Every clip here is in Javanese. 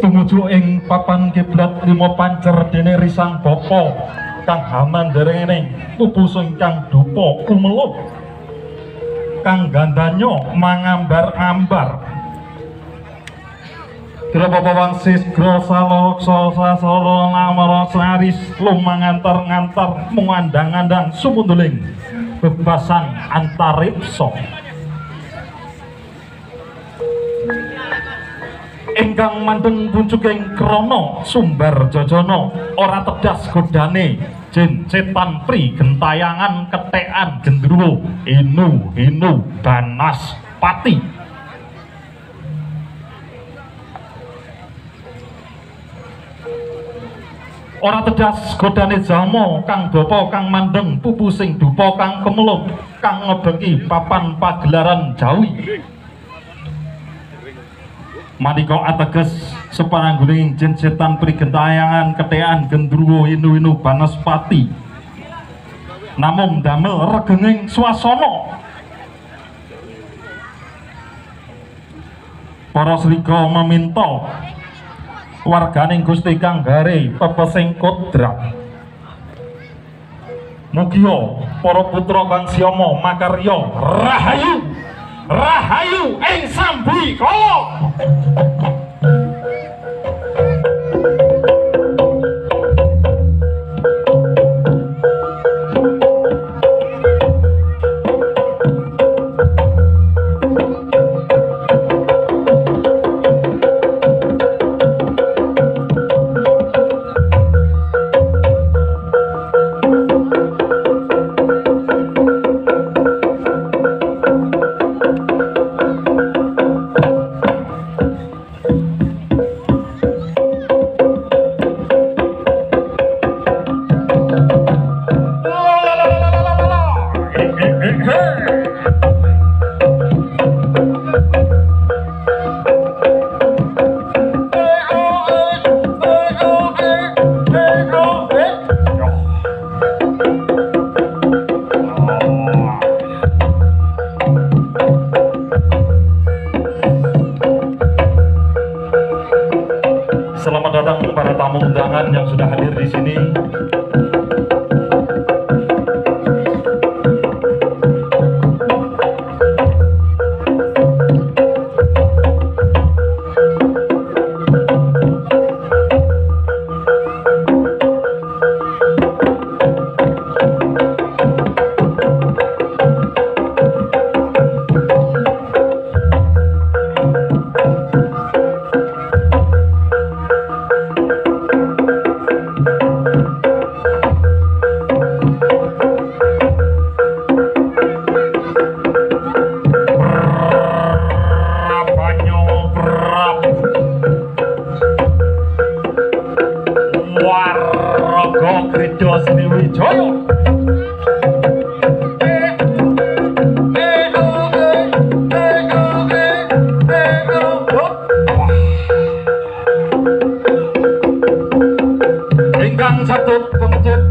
Tumuju ing papan kiblat lima pancer dene risang bapa kang hamanderene pupu ingkang dupa kumeluh kang gandanya mangambar-ambar. Dira bapa wangsis grasa loksa sasala lamara saris lumangantar-ngantar mungandang-andang sumunduling bebasan antariksa. Ingkang mandeng pucuking krana sumber jajana ora tedas godane jin setan pri gentayangan ketekan gendruwo inu inu banaspati. Ora tedas godane jalma kang bapa kang mandeng pupu sing dupa kang kemeluh kang ngebeki papan pagelaran Jawi. Manika ateges sepanangguling jin setan prigentayangan ketean gendruwo inu-inu banaspati namung damel regenging swasana. Para srika meminta warganing Gusti kang gare pepesing kodrat. Mugia para putra kang siama makarya rahayu rahayu ing sambikala. Selamat datang para tamu undangan yang sudah hadir di sini. Warga Krida Sriwijaya. Ingkang satut pengecut,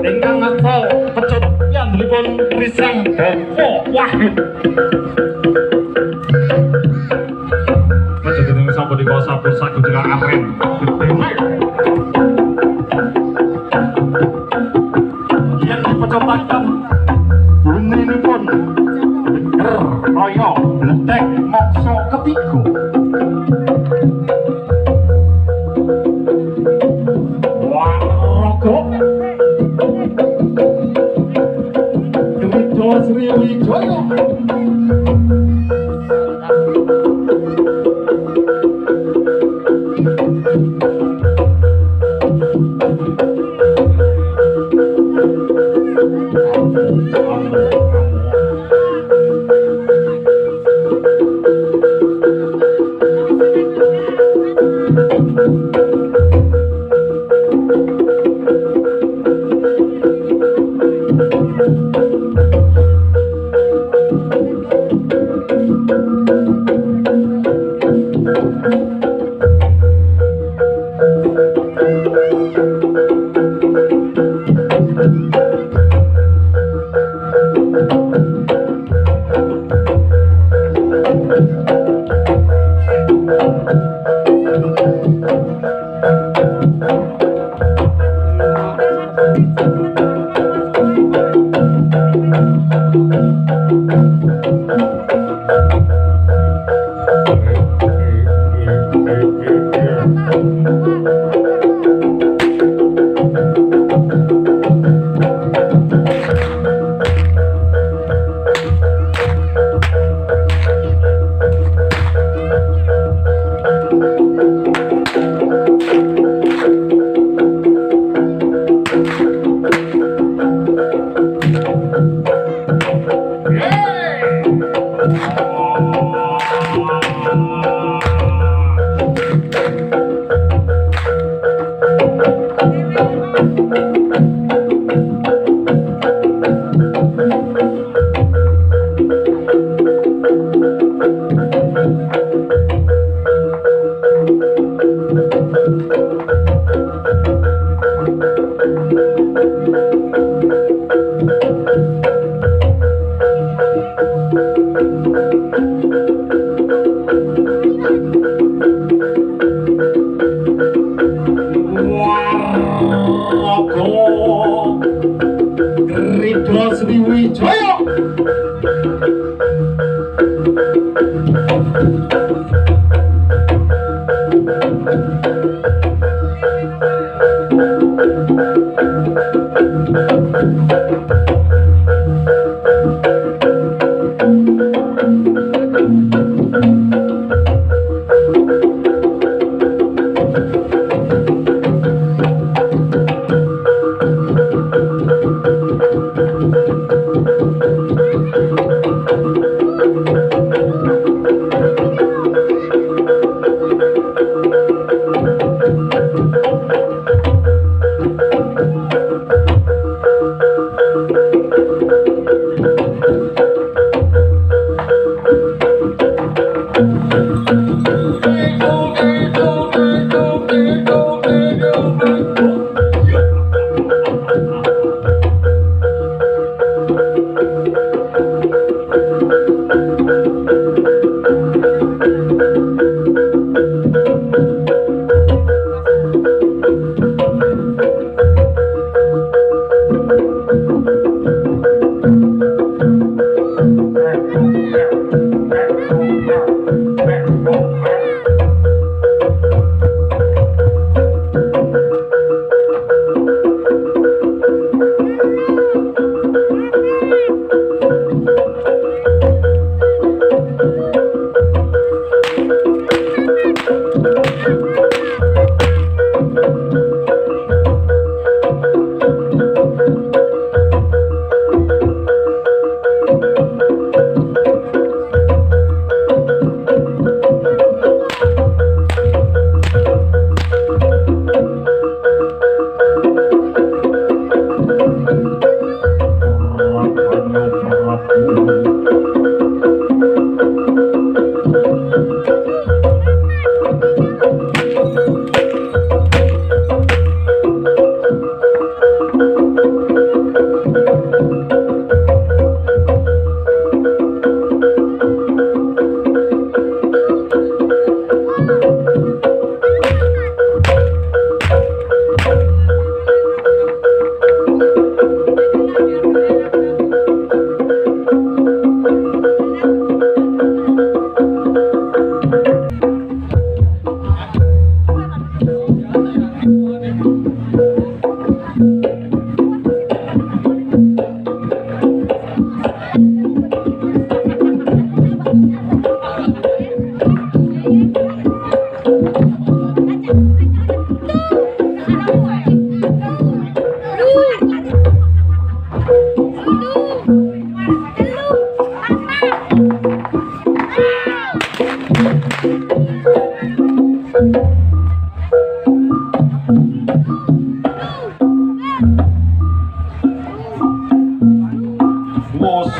ingkang asta pecut yandelipun risang bapa Wahid. Pecut dening sapunika sampun sagujengan aren. Yen dipecotaken buninipun geger kaya bledek mangsa ketiga. Warga Krida Sriwijaya.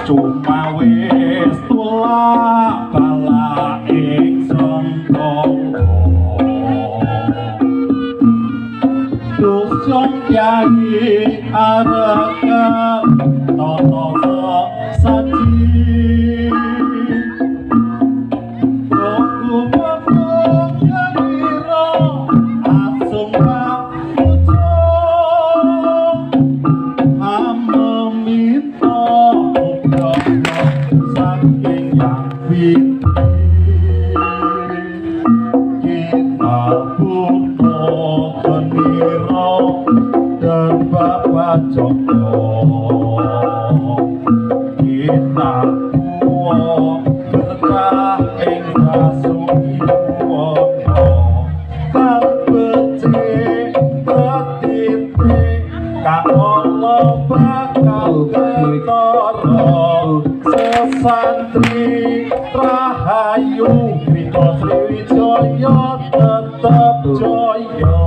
Cuma wis tulak balak ing sangkala Dusun kyai arep tata saji Dan Bapak Joko kita kuwo berkah ing kasugiwono kang becik ketite kang ala bakal ketara sesantri rahayu Krito Sriwijaya tetep jaya.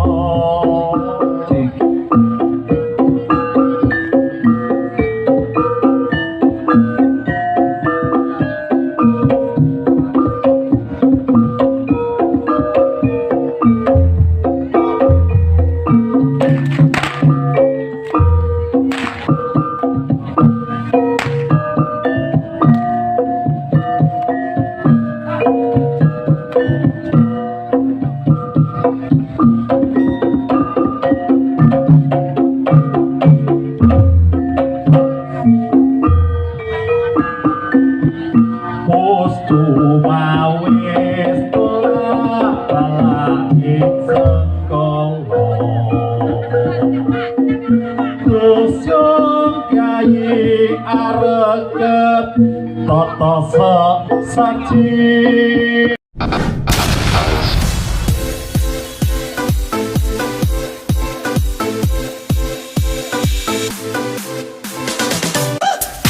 Cuma wis tulak balak ing kala Dusun kyai aregep tata sesaji.